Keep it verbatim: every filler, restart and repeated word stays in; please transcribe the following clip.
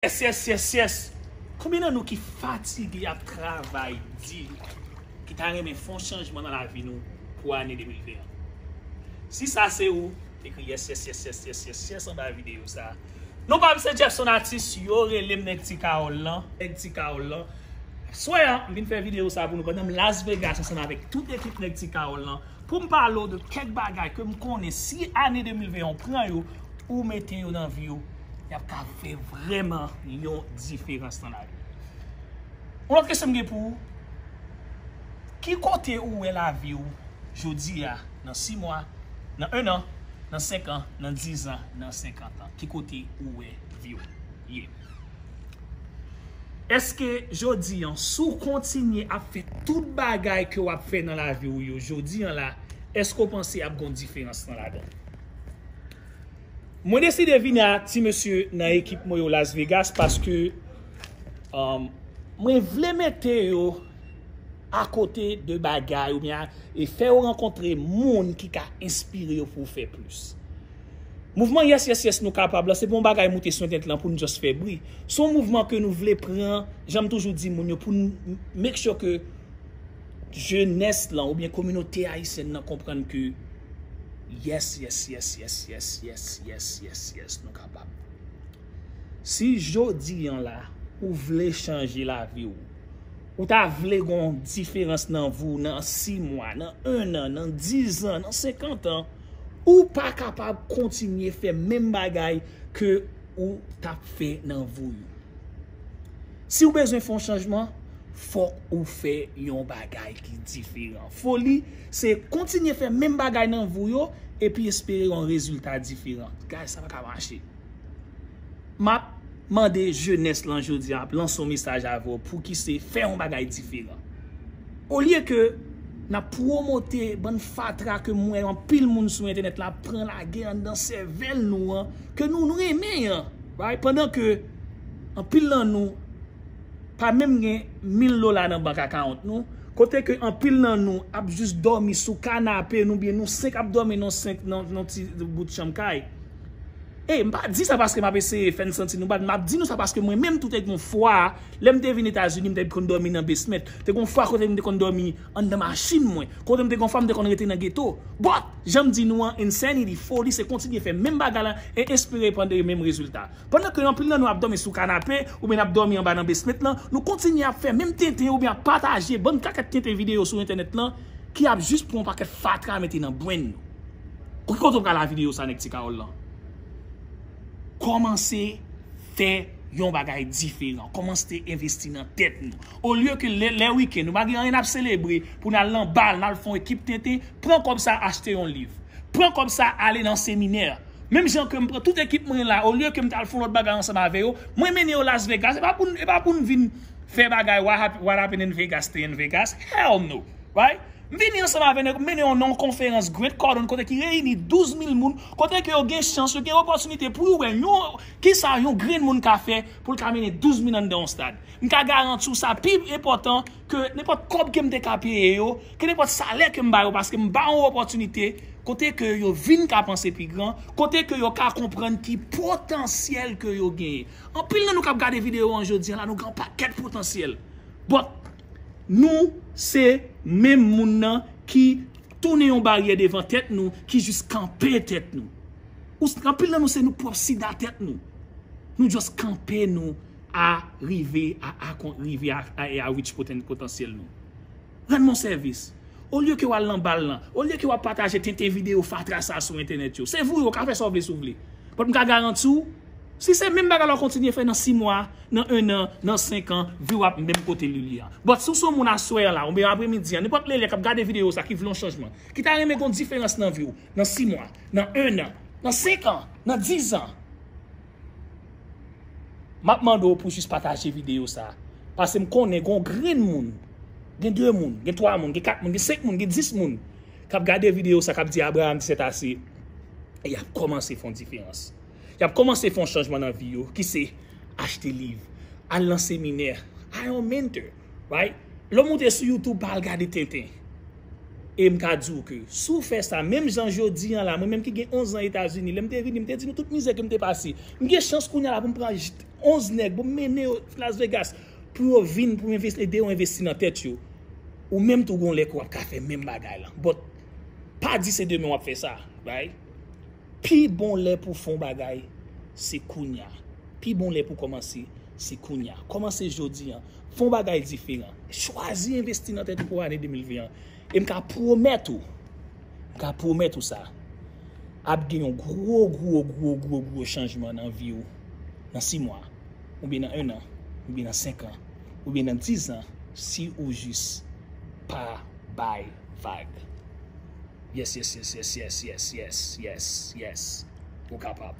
Yes, yes, yes, yes. Konbyen nan nou ki fatige ap travay di, ki ta renmen fè yon chanjman nan lavi nou pou ane de mil venn an? Si sa se ou, ekri yes, yes, yes, yes, yes, yes, yes anba videyo sa. Non pa m se Jefferson Atis, yo rele m Nèg Ti Kawòl lan. Nèg Ti Kawòl lan. Aswè a, m vin fè videyo sa pou nou pandan m Las Vegas ansanm avèk tout ekip Nèg Ti Kawòl lan. Pou m pale w de kèk bagay ke m konnen si ane de mil venn an pran yo, ou mete yo nan vi w, y ap ka fè vrèman yon diferans nan lavi w. Yon lòt kesyon m gen pou ou, ki kote ou wè lavi w jodi a, nan sis mwa, nan en an, nan senk an, nan diz an, nan senkant an? Ki kote ou wè vi w ye? Èske jodi an, si w kontinye ap fè tout bagay ke w ap fè nan lavi w yo jodi an la, èske w panse ap gen yon diferans nan ladan? Mwen deside vini a ti mesye nan ekip mwen yo Las Vegas paske, um, mwen vle mete yo akote de bagay oubyen e fè yo rankontre moun ki ka enspire yo pou yo fè plis. Mouvman Yes, Yes, Yes, Nou Kapab la, se pa yon bagay moute sou entènèt lan pou n just fè bri. Se yon mouvman ke nou vle pran, jan m toujou di moun yo, pou n make sure ke jenès lan oubyen kominote ayisyèn nan konprann ke yes, yes, yes, yes, yes, yes, yes, yes, yes, nou kapab. Si jodi an la, ou vle chanje lavi w, ou ta vle gen yon diferans nan vi w nan sis mwa, nan en an, nan diz an, nan senkant an, ou pa kapab kontinye fè menm bagay ke ou t ap fè nan vi w yo. Si w bezwen fè yon chanjman, fòk ou fè yon bagay ki diferan. Foli, se kontinye fè menm bagay nan vi w yo, epi espere yon rezilta diferan. Guys, sa pa ka mache. M ap mande jenès lan jodi a, ap lanse yon mesaj avè w pou ki se fè yon bagay diferan. Olye ke n ap pwomote bann fatra ke m wè anpil moun sou entènèt la ap pran lage anndan sèvèl nou an, ke nou, nou renmen an, right? Pandan ke anpil nan nou pa menm gen mil dola nan bank account nou, kote ke anpil nan nou ap jis dòmi sou kanape nou, byen nou senk ap dòmi nan senk nan, nan ti bout chanm kay. E m pa di sa paske m ap eseye fè n santi nou bad, m ap di nou sa paske mwen menm tou te gen yon fwa, lè m te vin Etazini, m te konn dòmi nan basement. Te gen yon fwa kote m te konn dòmi anndan machin mwen. Kote m te gen yon fwa, m te konn rete nan geto. But, jan m di nou an, insanity, foli, se kontinye fè menm bagay la e espere pran de menm rezilta. Pandan ke anpil nan nou ap dòmi sou kanape, oubyen n ap dòmi anba nan basement lan, nou kontinye ap fè menm tenten oubyen ap pataje bann kakèt tenten videyo sou entènèt lan, ki ap jis pran yon pakèt fatra mete nan brenn nou. Ki kote w pral a videyo sa, Nèg Ti Kawòl lan? Kòmanse fè yon bagay diferan. Kòmanse envesti nan tèt nou. Olye ke lè, lè wikenn, nou pa gen anyen n ap selebre pou n al nan bal, n al fè yon ekip tenten, pran kòb sa, achte yon liv. Pran kòb sa, ale nan seminè. Menm jan ke m pran tout ekip mwen la, olye ke m t al fè yon lòt bagay ansanm avè yo, mwen mennen yo Las Vegas. E pa pou n, e pa pou n vin fè bagay what hap-, what happened in Vegas stay in Vegas. Hell no. Right? M vini ansanm avè nèg, m mennen yo nan yon konferans Grant Cardone kote ki reyini douz mil moun, kote ke yo gen chans, yo gen opòtinite pou yo wè yon, kisa yon grenn moun ka fè pou l ka mennen douz mil anndan yon stad. M ka garanti w sa pi enpòtan ke nenpòt kòb ke m te ka peye yo, ke nenpòt salè ke m ba yo, paske m ba yo yon opòtinite kote ke yo vin ka panse pi gran, kote ke yo ka konprann ki potansyèl ke yo genyen. Anpil nan nou k ap gade videyo an jodi an la, nou gen yon pakèt potansyèl. But, nou se menm moun nan ki tounen yon baryè devan tèt nou, ki jis kanpe tèt nou. Ou, anpil nan nou se nou pwòp sida tèt nou. Nou just kanpe nou a rive a, a kon-, rive a, a, a reach poten-, potansyèl nou. Rann mwen sèvis. Olye ke w al nan bal lan, olye ke w ap pataje tenten videyo fatra sa sou entènèt yo, se vre, w ka fè sa w vle si w vle. But m ka garanti w, si se menm bagay la w kontinye fè nan sis mwa, nan en an, nan senk an, vi w ap menm kote li ye a. But si w se yon moun aswè a la, oubyen apremidi an, nenpòt lè lè k ap gade videyo sa ki vle yon chanjman, ki ta renmen gen yon diferans nan vi w, nan sis mwa, nan en an, nan senk an, nan diz an, m ap mande w pou jis pataje videyo sa. Paske m konnen gen yon grenn moun, gen de moun, gen twa moun, gen kat moun, gen senk moun, gen dis moun k ap gade videyo sa, k ap di Abraham di sètase, e y ap kòmanse fè yon diferans. Y ap kòmanse fè yon chanjman nan vi yo, ki se achte liv, al nan seminè, hire yon mentor, right? Lè w moute sou YouTube, pa al gade tenten. E m ka di w ke si w fè sa, menm jan jodi an la, mwen menm ki gen onz an Etazini, lè m te vini, m te di nou tout mizè ke m te pase. M gen chans kounye a la pou m pran j- onz nèg, pou m mennen yo Las Vegas, pou yo vin, pou m envesti, ede yo envesti nan tèt yo. Ou menm tou gon lè ke w ap ka fè menm bagay la. But, pa di se demen w ap fè sa, right? Pi bon lè pou fè yon bagay, se kounye a. Pi bon lè pou kòmanse, se kounye a. Kòmanse jodi an. Fè yon bagay diferan. Chwazi envesti nan tèt ou pou ane de mil ven an. E m ka pwomèt ou, m ka pwomèt ou sa, ap gen yon gwo, gwo, gwo, gwo, gwo chanjman nan vi w nan sis mwa, oubyen nan en an, oubyen nan senk an, oubyen nan diz an, si ou jis pa bay vag. Yes, yes, yes, yes, yes, yes, yes, yes, yes. Ou kapab.